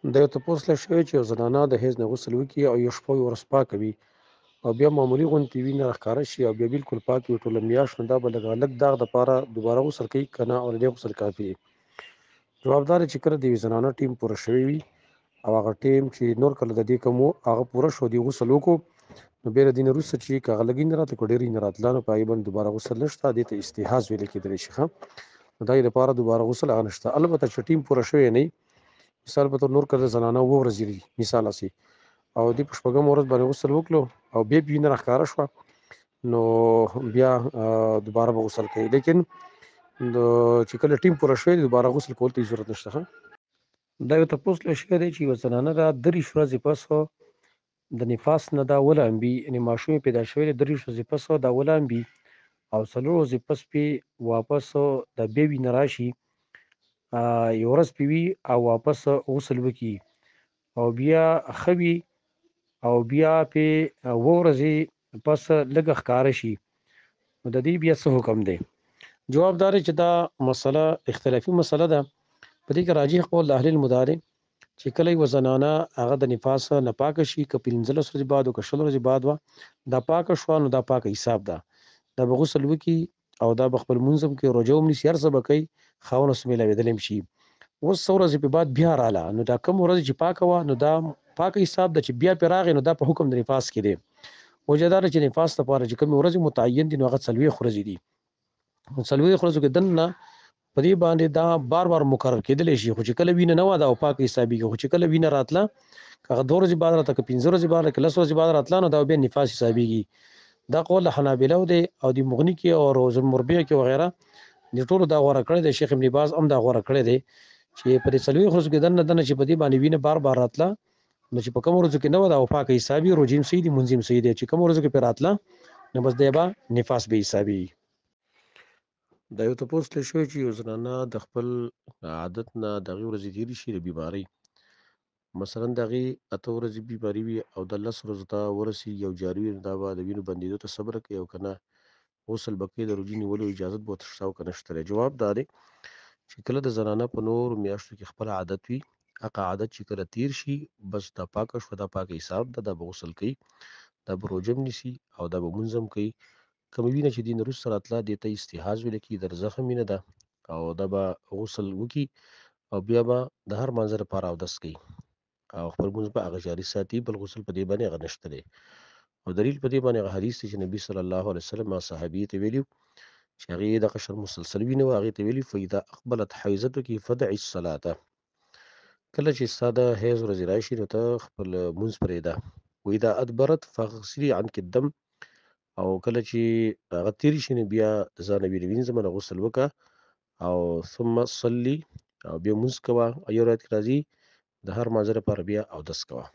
دا یو تپوس له شوی چې یو زنانه د حیض نه غسل وکړي او یو شپه ورځ پاکه وي او بیا معمولي غوندې وینه راښکاره شي او بیا بالکل پاک وي ټوله میاشت، نو دا به لږ لږ داغ دپاره دوباره غسل کوي که نه او له دې غسل کافي دی؟ جواب دا دی چې کله د یوې زنانه ټیم پوره شوی وي او هغه ټیم چې نور کله د دې کوم وو هغه پوره شو، دې غسل وکړو، نو بیا له دې نه وروسته چې که هغه لږ وینه راتله که ډېره وینه راتله نو په هغې باندې دوباره غسل نشته. دې ته استحاض ویل کېدلی شي. ښه، نو دا یې دپاره دوباره غسل هغه نشته. البته چې ټیم پوره شوی نه، مثال په تور نور کله زنانه اووه ورځې دي مثال هسې، او دې په شپږم ورځ باندې غسل وکړو او بیا پې وینه راښکاره شوه، نو بیا دوباره به غسل کوي، لیکن د چې کله ټیم پوره شوی دوباره غسل کول ته ضرورت نشته. ښه، دا یو تپوس له شوی دی چې یوه زنانه ده 23 ورځې پس د نفاس نه دا ولامبي، یعنې ماشوم یې پیدا شوی دی، 23 ورځې پس دا ولامبي او 4 ورځې پس پې واپس د بیا وینه راشي، یو ورځ پې وي او واپس غسل وکړي او بیا ښه وي او بیا پې 7 ورځې پس لږه ښکاره شي، نو د دې بیا څه حکم دی؟ جواب دا دی چې دا مسله اختلافي مسله ده. په دې کې راجح قول د اهل علمو دا دی چې کله یوه زنانه هغه د نفاس نه پاکه شي، که 15 ورځې بعد او که 20 ورځې بعد وه دا پاکه شوه، نو دا پاکه حساب ده، دا به غسل وکړي او دا به خپل لمونځ هم کوي، روژه هم نیسي، هر څه به کوي، خاوند سره ملاوېدلی هم شي. اوس څه ورځې په بعد بیا راله، نو دا کوم ورځ چې پاکه وه نو دا پاکه حساب ده، چې بیا پرې راغی نو دا په حکم د نفاس کې دی. وجه دا ده چې نفاس لپاره چې کومې ورځې متعین دي نو هغه 40 ورځې دي، نو 40 ورځو کې دننه په دې باندې دا بار بار مکرر کېدلی شي، خو چې کله وینه نه وه دا پاکه حسابېږي، خو چې کله وینه راتله که هغه 2 ورځې بعد راته که 5 ورځې بعد که 10 ورځې بعد راتله نو دا بیا نفاس حسابېږي. دا قول د حنابلو دی او د مغني کې او روز المربع کې وغیره د ټولو دا غوره کړی دی. شیخ ابن باز هم دا غوره کړی دی چې په دې 40 ورځو کې دننه دننه چې په دې باندې وینه بار بار راتله نو چې په کوم ورځو کې نه وه دا پاکه حسابي، روژې هم صحیح دي، لمونځ هم صحیح دی، چې کوم ورځو کې پرې راتله نو بس دی به نفاس به حسابېږي. دا یو تپوس له شوی چې یو زنانه د خپل عادت نه د هغې ورځې تېرې شي د بیمارۍ، مثلا د هغې 8 ورځې بیماري وي او د 10 ورځو ته ورسېږي او جاري وي، نو دا به د وینو بندېدو ته صبر کوي او که نه غسل به کوي، د روژې نیولو اجازت به ورته شته او که نه شته دی؟ جواب دا دی چې کله د زنانه په نورو میاشتو کې خپل عادت وي، هغه عادت چې کله تیر شي بس دا پاکه شوه، دا پاکه حساب ده، دا به غسل کوي، دا به روژه هم نیسي او دا به لمونځ هم کوي. کومه وینه چې دې نه وروسته راتله دې ته استحاض ویل کېږي، د زخم وینه ده او دا به غسل وکړي او بیا به د هر لمانځه لپاره اودس کوي او خپل لمونځ به هغه جاري ساتي، بل غسل په دې باندې هغه نشته دی. او دلیل په دې باندې هغه حدیث دی چې نبي صلی الله علیه وسلم صحابي ته ویلي چې هغې دغه شر مسلسل وینه وه، هغې ته ویلي فاذا اقبلت حیضتک فدعي الصلاة، کله چې ستا د حیض ورځې راشي نو ته خپل لمونځ پرېږده، واذا ادبرت فاغسلي عنک الدم، او کله چې هغه تېرې شي نو بیا د ځانه وینې وینځه منه غسل وکړه او ثم صلي او بیا لمونځ کوه، او یو روایت کې راځي د هر لمانځه لپاره بیا اودس کوه.